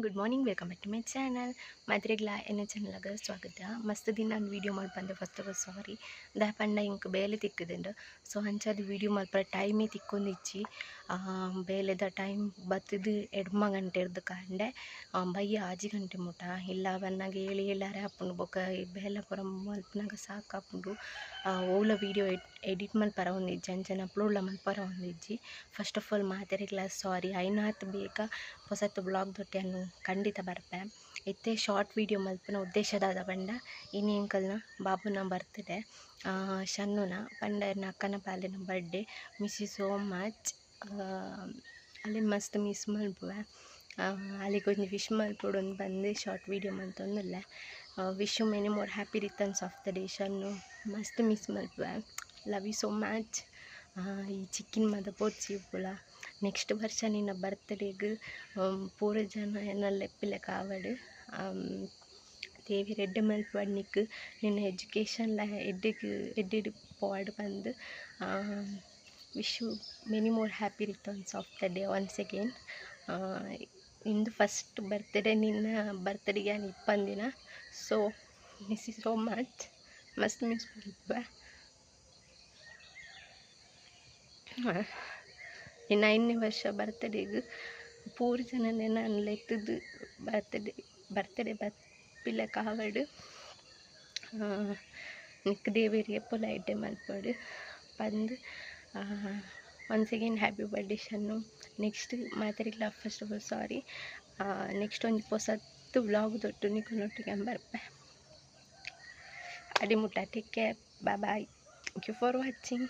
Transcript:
Good morning, welcome back to my channel. ಮಾತ್ರೆಗ್ಲ ಎನ್ನ ಚಾನಲ್ಗೆ ಸ್ವಾಗತ. ಮಸ್ತ್ ದಿನ ನಾನು ವೀಡಿಯೋ ಮಲ್ಪಂದೆ, ಫಸ್ಟ್ ಆಫ್ ಆಲ್ ಸಾರಿ. ದಾಯೆ ಪಂಡ ಇಂಕ್ ಬೇಲೆ ತಿಕ್ಕುದುಂಡು. ಸೊ ಅಂಚಾದ್ ವೀಡಿಯೋ ಮಲ್ಪರೆ ಟೈಮೇ ತಿಕ್ಕೊಂದಿಜ್ಜಿ. ಬೇಲೆದ ಟೈಮ್ ಬತ್ತುದು 8 ಗಂಟೆರ್ದ್ ಕಾಂಡೆ ಬಯ್ಯ 6 ಗಂಟೆ ಮುಟ ಇಲ್ಲ ಬನ್ನಗ 7 7:30 ಆಪುಂಡು. ಬೊಕ ಬೇಲೆ ಪೂರ ಮಲ್ಪುನಗ ಸಾಕಾಪುಂಡು. ಓಲ ವೀಡಿಯೋ ಎಡಿಟ್ ಮಲ್ಪರ ಒಂದಿಜ್ಜಿ, ಅಂಚನೆ ಅಪ್ಲೋಡ್ಲ ಮಲ್ಪರ ಒಂದಿಜ್ಜಿ. ಫಸ್ಟ್ ಆಫ್ ಆಲ್ ಮಾತೆರೆಗ್ಲ ಸಾರಿ. ಐನಾತ್ ಬೇಗ ಪೊಸತ್ ಬ್ಲಾಗ್ ದೊಟ್ಟೆಯನ್ನು ಖಂಡಿತ ಬರ್ಪೆ. ಇತ್ತೆ ಶಾರ್ಟ್ ವೀಡಿಯೋ ಮಲ್ಪುನ ಉದ್ದೇಶ ದಾದ ಪಂಡ ಇನಿ ಎಂಕಲ್ನ ಬಾಬುನ ಬರ್ತ್ಡೇ, ಶನ್ನುನ ಪಂಡ ಎನ್ನ ಅಕ್ಕನ ಬಾಲೆನ birthday. Miss you so much. ಅಲೆನ್ ಮಸ್ತ್ ಮಿಸ್ ಮಲ್ಪುವೆ. ಅಲೆಗ್ ಒಂಜಿ ವಿಶ್ ಮಲ್ಪೊಡು ಬಂದು ಶಾರ್ಟ್ ವೀಡಿಯೋ ಮಲ್ತೊಂದುಲ್ಲೆ. Wish you many more happy returns of the day Shannu. ಮಸ್ತ್ ಮಿಸ್ ಮಲ್ಪುವೆ. Love you so much. ಈ ಚಿಕ್ಕಿನ ಮದ ಪೋಡ್ಚಿ ಇಪ್ಪುಲ. ನೆಕ್ಸ್ಟ್ ವರ್ಷ ನಿನ್ನ ಬರ್ತ್ಡೇಗ್ ಪೂರ ಜನ ಎನ್ನ ಲೆಪ್ಪಿಲೆಕ ಆವಡ್. ದೇವೆರ್ ಎಡ್ಡೆ ಮಲ್ಪಡ್ ನಿಕ್ಕ್. ನಿನ್ನ ಎಜುಕೇಷನ್ ಲ ಎಡ್ಡೆಗ್ ಎಡ್ಡೆಡ್ ಪೋವಡ್ ಪಂದ್. Wish you many more happy returns of the day once again. ಇಂದು ಫಸ್ಟ್ ಬರ್ತ್ಡೇ, ನಿನ್ನ ಬರ್ತ್ಡೇಗ್ ಯಾನ್ ಇಪ್ಪಂದಿನ. So miss you so much. ಮಸ್ತ್ ಮಿಸ್ ಮಲ್ಪುವೆ. ನಿನ್ನ 5ನೇ ವರ್ಷ ಬರ್ತ್ಡೇಗ್ ಪೂರ ಜನನ್ ಎನನ್ ಲೆತ್ತುದು ಬರ್ತ್ಡೇ ಬರ್ಪಿಲೆಕ ಆವಡ್. ನಿಕ್ಕ್ ದೇವೆರ್ ಏಪೊಲ ಎಡ್ಡೆ ಮಲ್ಪಡ್ ಪಂದ್. Once again happy birthday Shannu. Next ಮಾತೆರೆಗ್ಲ first of all sorry. Next ಒಂಜಿ ಪೊಸತ್ ವ್ಲಾಗ್ ದೊಟ್ಟು ನಿಕಲ್ನೊಟ್ಟಿಗೆ ಬರ್ಪೆ. ಅಡೆ ಮುಟ್ಟ take care, bye bye, thank you for watching.